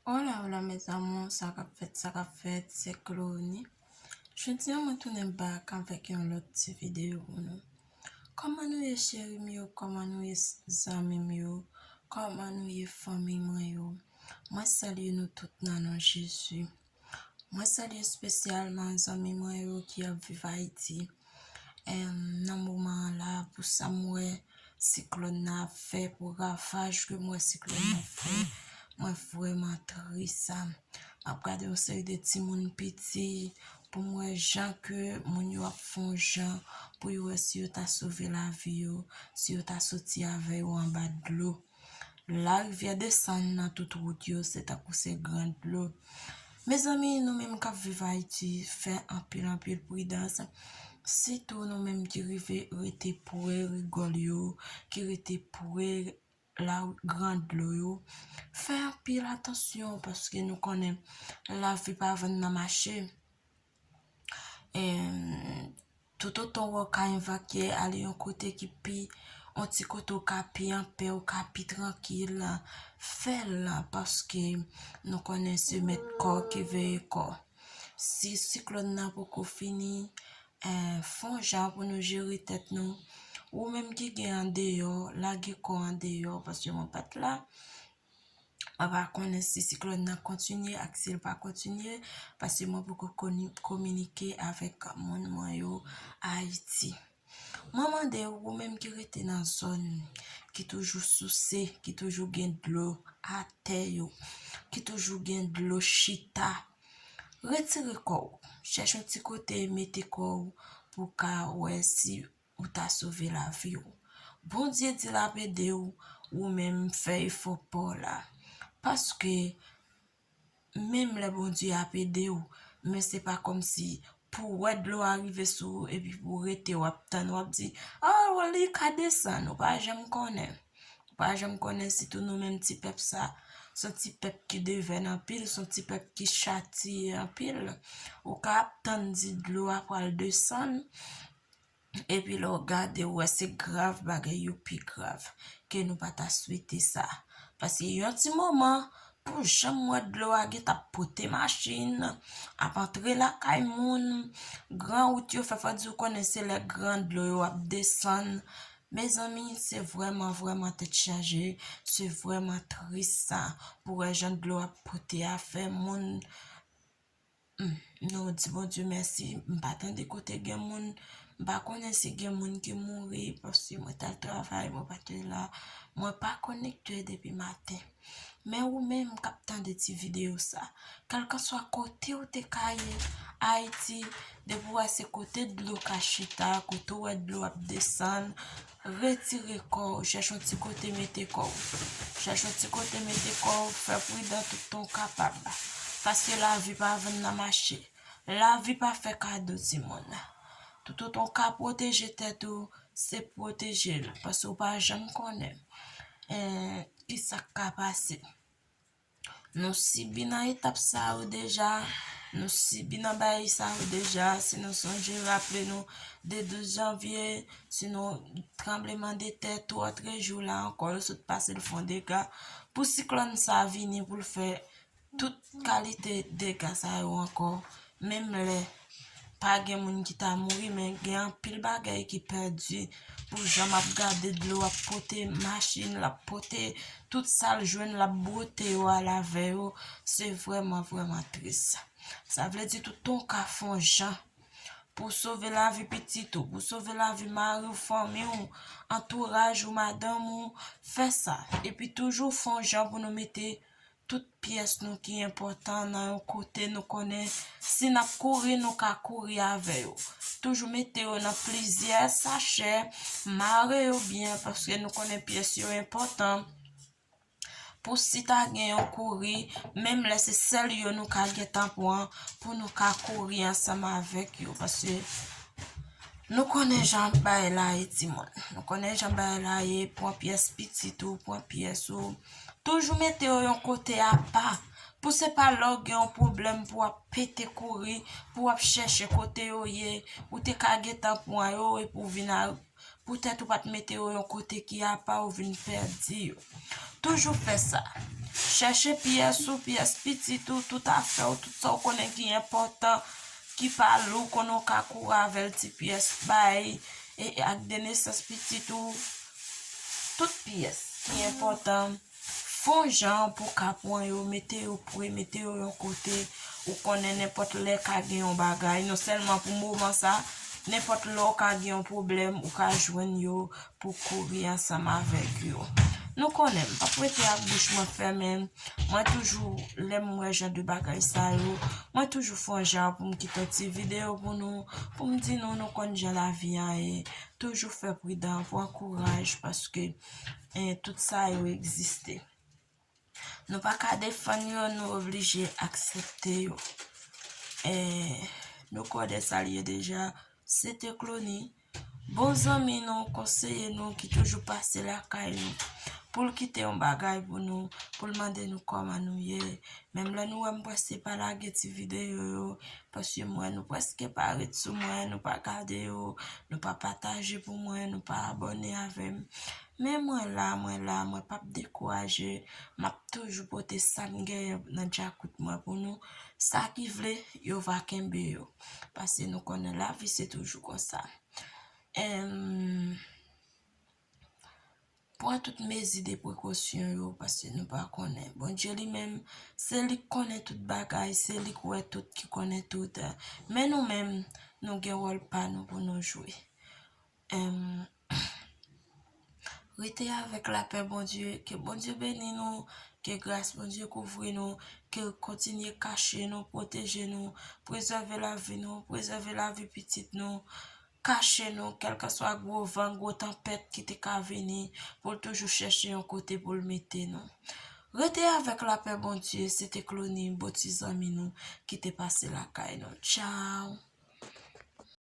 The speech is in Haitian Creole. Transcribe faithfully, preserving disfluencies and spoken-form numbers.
Hola, hola, mes amours, sa k ap fèt, sa k ap fèt, se Clonie. Jodi a, mwen tounen back avèk yon lòt ti videyo pou nou. Kòman nou ye, cheri m yo? Kòman nou ye, zanmi m yo? Kòman nou ye, fanmi mwen yo? Mwen salye nou tout nan non Jezi. Mwen salye espesyalman zanmi mwen yo ki ap viv Ayiti. Em, nan moman an la, pou sa m wè siklòn nan ap fè, pou ravaj ke m wè siklòn nan ap fè, mwen vrèman tris. M ap gade yon seri de timoun piti, pou m wè jan ke moun yo ap fè yon jan, pou yo wè si yo ta sove lavi yo, si yo ta soti avè yo anba dlo. Larivyè desann nan tout wout yo, se tankou se gran dlo. Mezanmi, nou menm k ap viv Ayiti, fè anpil, anpil pridans. Sitou nou menm ki rive rete pre rigòl yo, ki rete pre la, gran dlo yo. Fè anpil atansyon, paske nou konnen lavi pa vann nan mache. Em, toutotan w wè w ka evakye, ale yon kote ki pi, yon ti kote w ka pi anpè, w ka pi trankil, fè l, paske nou konnen se mèt kò ki veye kò. Si siklòn nan poko fini, eh, fè yon jan pou nou jere tèt nou. Ou menm ki gen andeyò, lage kò andeyò, paske mwen pa t la. Mwen pa konnen si siklòn nan kontinye ak si l pa kontinye, paske mwen poko koni-, kominike avèk moun mwen yo Ayiti. Mwen mande w, ou menm ki rete nan zòn ki toujou souse, ki toujou gen dlo atè yo, ki toujou gen dlo chita, retire kò w. Chèche yon ti kote, mete kò w pou w ka wè si ou ta sove lavi w. Bondye di l ap ede w, ou menm fè efò pa w la. Paske menm lè Bondye ap ede w, men se pa kòmsi pou w wè dlo a rive sou ou epi pou w rete w ap tann, w ap di, "Ah, li ka desann." Ou pa janm konnen. Ou pa janm konnen, sitou nou menm ti pèp sa. Se yon ti pèp ki devèn anpil, se yon ti pèp ki chatiye anpil. Ou ka ap tann di dlo a pral desann, epi lè w gade, w wè se grav, bagay yo pi grav, ke nou pa ta swete sa. Paske yon ti moman, pou janm wè dlo a gentan ap pote machin, ap antre lakay moun, gran wout yo fè, fò di w konnen se lè gran dlo yo ap desann. Mezanmi, se vrèman, vrèman tèt chaje, se vrèman tris sa, pou wè jan dlo ap pote a, fè moun Hmm, nou di Bondye mèsi, m pa tande kote gen moun, m pa konnen si gen moun ki mouri, paske mwen t al travay, mwen pa te la, mwen pa konekte depi maten. Men ou menm k ap tande ti videyo sa, kèlkanswa kote w te ka ye, Ayiti, depi w wè se kote dlo ka chita, kote w wè dlo ap desann, retire kò w, chèche yon ti kote mete kò w. Chèche yon ti kote mete kò w, fè pridan toutan w kapab. Paske lavi pa vann nan mache. Lavi pa fè kado, timoun. Toutotan w ka pwoteje tèt ou, se pwoteje l, paske w pa janm konnen, eh, kisa k ka pase. Nou sibi nan etap sa yo deja, nou sibi nan bagay sa yo deja. Si nou sonje, raple nou, de douz janvye, si nou, tranbleman de tè, twa trè jou la ankò, yo sot pase l fè yon dega. Pou siklòn sa vini, pou l fè tout kalite dega sa yo ankò, menm lè pa gen moun ki ta mouri, men gen anpil bagay ki pèdi. Pou jan m ap gade dlo ap pote machin, l ap pote tout sa l jwenn, l ap bwote yo al avè yo. Se vrèman, vrèman tris. Sa vle di toutan w ka fè yon jan pou sove lavi pitit ou, pou sove lavi mari w, fanmi w, antouraj ou, madanm ou, fè sa. Epi toujou fè yon jan pou nou mete tout pyès nou ki enpòtan nan yon kote nou konnen si n ap kouri, nou ka kouri avè yo. Toujou mete yo nan plizyè sachè, mare yo byen, paske nou konnen pyès yo enpòtan. Pou si ta gen yon kouri, menm lè se sèl yo nou ka gentan pran, pou nou ka kouri ansanm avèk yo, paske nou konnen jan bagay la ye, timoun. Nou konnen jan bagay la ye, pran pyès pitit ou, pran pyès ou. Toujou mete yo yon kote apa. Pou se pa lè w gen yon pwoblèm pou w ap pete kouri, pou w ap chèche kote yo ye, ou te ka gentan pran yo epi w vin a, poutèt ou pa t mete yo yon kote ki apa, ou vin pèdi yo. Toujou fè sa. Chèche pyès ou, pyès pitit ou, tout afè w, tout sa w konnen ki enpòtan, ki pa lou, konnen w ka kouri avè l, ti pyès bay, e, e ak de nesans pitit ou, tout pyès ki enpòtan. Fè yon jan pou w ka pran yo, mete yo pre, mete yo yon kote. Ou konnen nenpòt lè ka gen yon bagay, non sèlman pou moman sa, nenpòt lè w ka gen yon pwoblèm, ou ka jwenn yo pou kouri ansanm avèk yo. Nou konnen, m p ap rete ak bouch mwen fèmen. Mwen toujou, lè m wè jan de bagay sa yo, mwen toujou fè yon jan pou m kite yon ti videyo pou nou, pou m di nou, nou konn jan lavi a ye. Toujou fè pridan, pran kouraj, paske, eh, tout sa yo egziste. Nou pa ka defann yo, nou oblije aksepte yo. Eh, nou konnen sa l ye deja, se te Clony, bon zanmi nou, konseye nou, ki toujou pase lakay nou, pou l kite yon bagay pou nou, pou l mande nou kòman nou ye. Menm lè nou wè m prèske pa lage ti videyo yo, paske m wè nou prèske pa ret sou mwen, nou pa gade yo, nou pa pataje pou mwen, nou pa abòne avè m. Men mwen la, mwen la, mwen p ap dekouraje, m ap toujou pote sa m genyen nan djakout mwen pou nou. Sa ki vle, yo va kenbe yo. Paske nou konnen lavi se toujou konsa. Em, pran tout mezi de prekosyon yo, paske nou pa konnen. Bondye li menm, se li k konnen tout bagay, se li k wè tout, ki konnen tout. Men nou menm, nou gen wòl pa nou pou nou jwe. Em, rete avèk lapè Bondye, ke Bondye beni nou, ke gras Bondye kouvri nou, ke l kontinye kache nou, pwoteje nou, prezève lavi nou, prezève lavi pitit nou, kache nou, kèlkeswa gwo van, gwo tanpèt ki te ka vini, pou l toujou chèche yon kote pou l mete nou. Rete avèk lapè Bondye, se te Clony, bon ti zanmi nou, ki te pase lakay nou. Tchaw!